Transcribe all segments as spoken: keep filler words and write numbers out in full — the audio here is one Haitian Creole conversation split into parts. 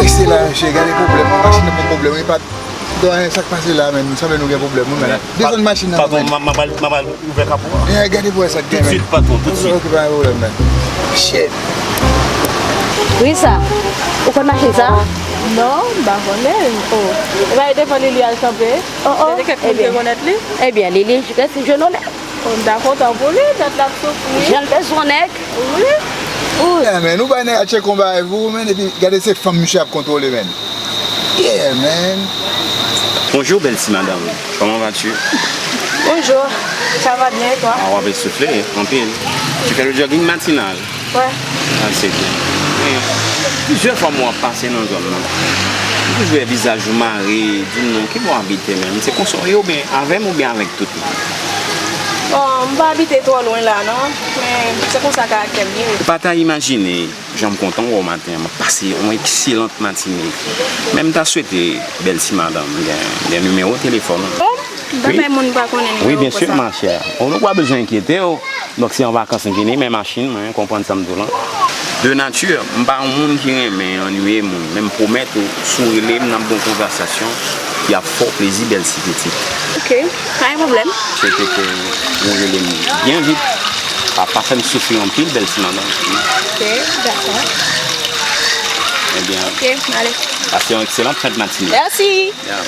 Mesye la, mesye, gade pwoblèm. Machin nan pran pwoblèm, wi, pa t gen anyen sa k pase la, menm. Sanble nou gen pwoblèm, wi, men la. Desann machin nan, patwon, m ap al ouvè kapo a. Eh, gade pou wè sa k gen, men. Toutswit, patwon, toutswit. Ok, pa gen pwoblèm, men. Shit. Risa, ou konn machin sa? Non, m pa konnen. Oh. E pa devan Lili al kanpe? Oh, oh. Gade kèk moun ki rekonèt li. Ebyen, Lili, rete je nonm. Oh, m ta kontan pou li, tèt l ap soufri. Jan l bezwen nèg. Wi. Ou. Yeah, man, ou bay nèg a tchèk yon bagay pou ou, man, epi gade se fanm misye ap kontwole, man. Yeah, man. Bonjour, belle si madame. Comment vas-tu? Bonjour, ça va bien et toi? Ah, w ap soufle anpil. Tu fais le jogging matinal? Ouais. Ah, c'est bien. Men, plizyè fwa m wè w ap pase nan zòn nan. M toujou wè vizaj ou mare, di m non, ki bò w abite menm? Se konsa w ye oubyen avè m oubyen avèk tout moun? Bon, m pa abite twò lwen la non, men se konsa karaktè m ye. Ou pa ta imajine jan m kontan wè w maten an. M ap pase yon ekselant matine. Men m ta swete, bèl ti madanm, gen, gen nimewo telefòn ou. Bon, m pa fè moun pa konnen nimewo konsa. Wi, byen si, ma chère. Ou pa bezwen enkyete w. Donk, se an vakans m vini, men machin mwen, konprann sa m di w lan. De nature, m pa yon moun ki renmen annuiye moun, men m pwomèt ou, si w rele m, n ap gen yon konvèsasyon ki ap fè w plezi, bèl ti pitit. Ok, pa gen pwoblèm. Swete ke ou rele m byen vit. Pa, pa fè m soufri anpil, bèl ti madanm. Ok, dakò. Ebyen, ok, ale. Pase yon ekselan fen de matine. Mèsi. Yeah.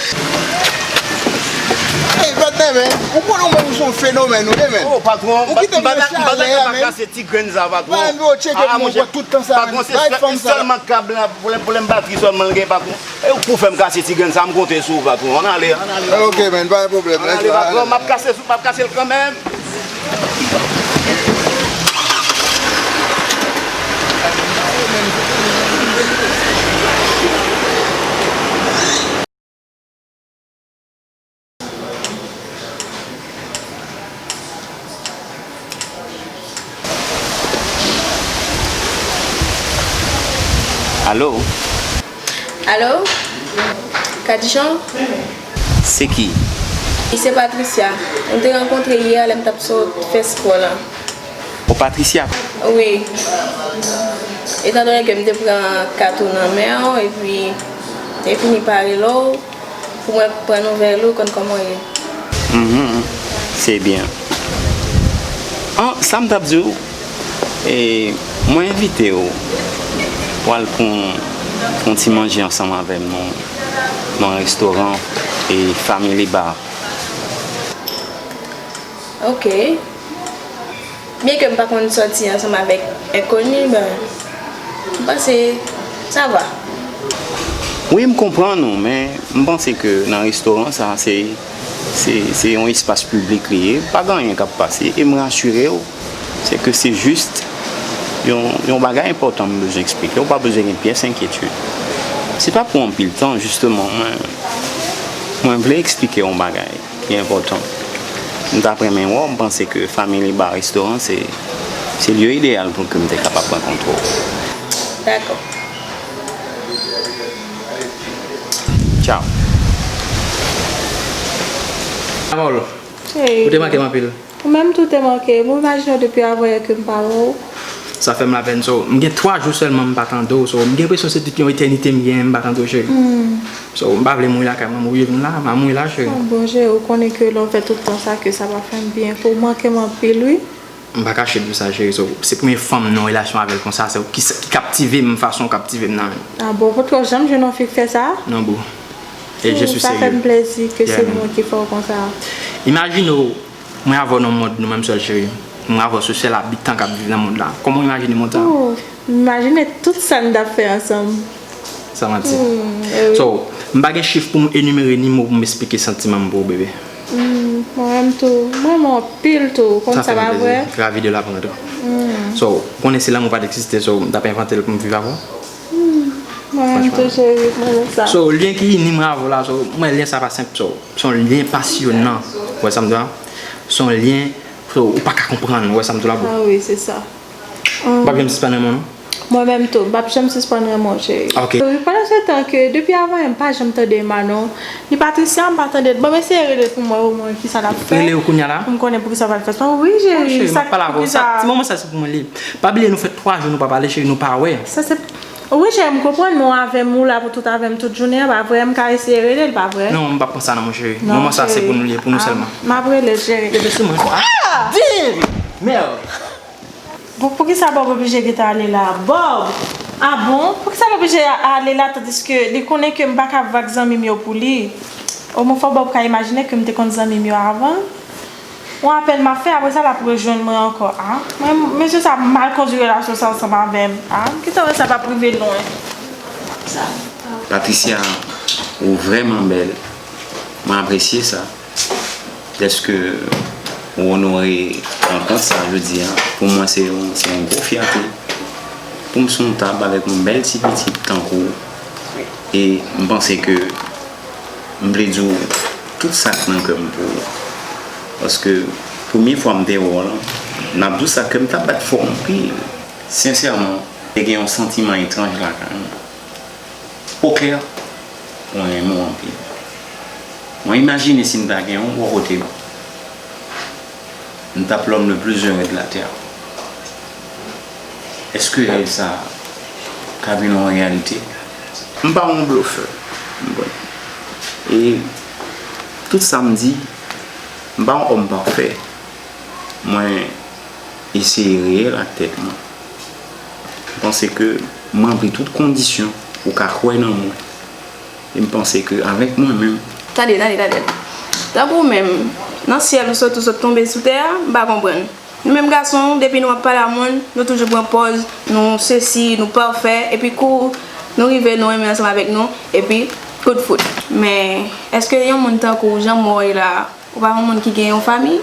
Hey, patnè, men, ou konnen ou menm ou se yon fenomèn, ou ye, men. Oh, patwon, ou kite m nan chalè a, men. M pa ta ka kase ti grenn sa, patwon. Pa envite w tcheke pou mwen, ou pran tout tan sa, men. Bay fanm sa. Sèlman kab la, pwoblèm, pwoblèm batri sèlman l gen, patwon. E ou pou fè m kase ti grenn sa, m konte sou ou, patwon. Ann ale, ann ale. Ok, men, pa gen pwoblèm. Ann ale, patwon, m ap kase sou, m ap kase l kanmenm. Alo? Alo? Kadichon? Se ki? Li se Patricia. Nou te rankontre yè lè m t ap sot fè spò la. O Patricia? Wi. Etandone ke m te pran kat ou nan men w, epi, epi m te fini pa rele w, pou mwen pran nouvèl ou, konn kòman w ye. Mhm. Se byen. An, sa m t ap di w, e, mwen envite w pou al pran, pran ti manje ansanm avè m nan, nan restoran, e, Family Bar. Ok. Byen ke m pa konn sòti ansanm avèk enkoni, ben, m panse sa va. Wi, m konprann ou, men m panse ke nan restoran sa, se, se, se yon espas piblik li ye, pa gen anyen k ap pase, e m rasire w, se ke se jis yon, yon bagay enpòtan m bezwen eksplike w, pa bezwen gen pyès enkyetid. Se pa pou anpil tan, jisteman, mwen, mwen vle eksplike w yon bagay ki enpòtan. M t ap renmen wè w, m panse ke Family Bar Restaurant se, se lye ideyal pou ke m te kapab rankontre w. Dakò. Tchao. Amor, ou te manke m anpil. Ou menm tou te manke m. Ou imajine w depi avan yè ke m pa wè w. Sa fè m lapèn, so, m gen twa jou sèlman m pa tande w, so, m gen enpresyon se tout yon etènite m gen m pa tande w, cheri. Hmm. So, m pa vle mouri lakay mwen, m oblije vin la, m a mouri la, cheri. Ah bon, cheri, ou konnen ke lè w fè tout tan sa, ke sa pa fè m byen, ke w manke m anpil, wi. M pa kache di w sa, cheri, so, se premye fanm nan relasyon avè l konsa, se ou ki, ki kaptive m fason w kaptive m nan men. Ah bon, potko janm jwenn yon fi k fè sa? Non, boo. E je suis sérieux. Hmm, sa fè m plezi ke se mwen ki fè w konsa. Imajine w, mwen avè w nan mond nou menm sèl, cheri. Mwen avè w se sèl abitan k ap viv nan mond la. Kòman w imajine mond sa? Oh, m imajine tout sa n t ap fè ansanm. Sa manti. Hmm, eh wi. So, m pa gen chif pou m enimere ni mo pou m esplike santiman m pou ou, bebe. Hmm, mwen menm tou. Mwen renmen w anpil tou. Ou konn sa, pa vre? Sa fè m plezi. Ravi de l'apprendre. Hmm. So, ou konnen si lanmou pa t egziste, so, m t ap envante l pou m viv avè w. Hmm, mwen menm tou, cheri, mwen renmen sa. So, lyen ki ini mwen avè w la, so, mwen, lyen sa pa senp, so, se yon lyen pasyonan. Ou wè sa m di w la? Se yon lyen, so, ou pa ka konprann, ou wè sa m di w la, boo? Ah wi, se sa. M p ap janm sispann renmen w, non. Mwen menm tou, m p ap janm sispann renmen w, cheri. Ok. Wi, pandan se tan ke, depi avan yè, m pa janm tande Emma, non. Ni Patricia, m pa tande l. Bon, m eseye rele l pou m wè omwen kisa l ap fè. Rele yo kounya la? Pou m konnen poukisa l pa fè sa. Wi, cheri, sa, poukisa? Ti moman sa se pou mwen li ye. Pa bliye nou fè twa jou nou pa pale, cheri, nou pa wè. Sa se Wi, cheri, m konprann, men w avè m, ou la pou tout avè m tout jounen an, pa vre? M ka eseye rele l, pa vre? Non, m p ap pran sa non, mon cheri. Moman sa se pou nou l ye, pou nou sèlman. M ap rele l, cheri. Bebe, sou mwen. Ah! Damn! Merde! Bon, poukisa Bob oblije gentan ale la? Bob! Ah bon? Poukisa l oblije ale la tandiske li konnen ke m pa ka viv ak zanmi m yo pou li? Omwen fò Bob ka imajine ke m te konn zanmi m yo avan. Yon apèl m ap fè, apre sa l ap rejwenn mwen ankò. Ah, mwen, mesye sa ap mal kondui relasyon sa ansanm avè m. Ah, m gentan wè sa p ap rive lwen. Sa. Patricia, ou vrèman bèl. Mwen apresye sa. Dèske ou onore rankontre sa jodi a, pou mwen se yon, se yon gwo fyète. Pou m sou yon tab avèk yon bèl ti pitit tankou w. E m panse ke m vle di w tout sa k nan kè m pou ou. Paske premye fwa m te wè w lan, m ap di w sa, kè m t ap bat fò anpil. Sensèman, te gen yon santiman etranj lakay mwen. Oklè, mwen renmen w anpil. Mwen imajine si m ta gen yon bò kote m, m t ap l'homme le plus heureux de la terre. Èske rèv sa a ka vin yon reyalite? M pa yon blofè, m konn. E tout sa m di, m pa yon òm pafè. Mwen eseye reyèl ak tèt mwen. M panse ke m ranpli tout kondisyon pou w ka kwè nan mwen. E m panse ke avèk mwen menm. Tande, tande, tande. Tankou ou menm, nan syèl ou sot, ou sot tonbe sou tè a, m pa konprann. Nou menm gason, depi nou ap pale a moun, nou toujou pran pòz, nou sesi, nou pafè, epi kou nou rive, nou renmen ansanm avèk nou, epi kout fout. Men, èske yon moun tankou w, jan m wè w ye la a, ou pa yon moun ki gen yon fanmi?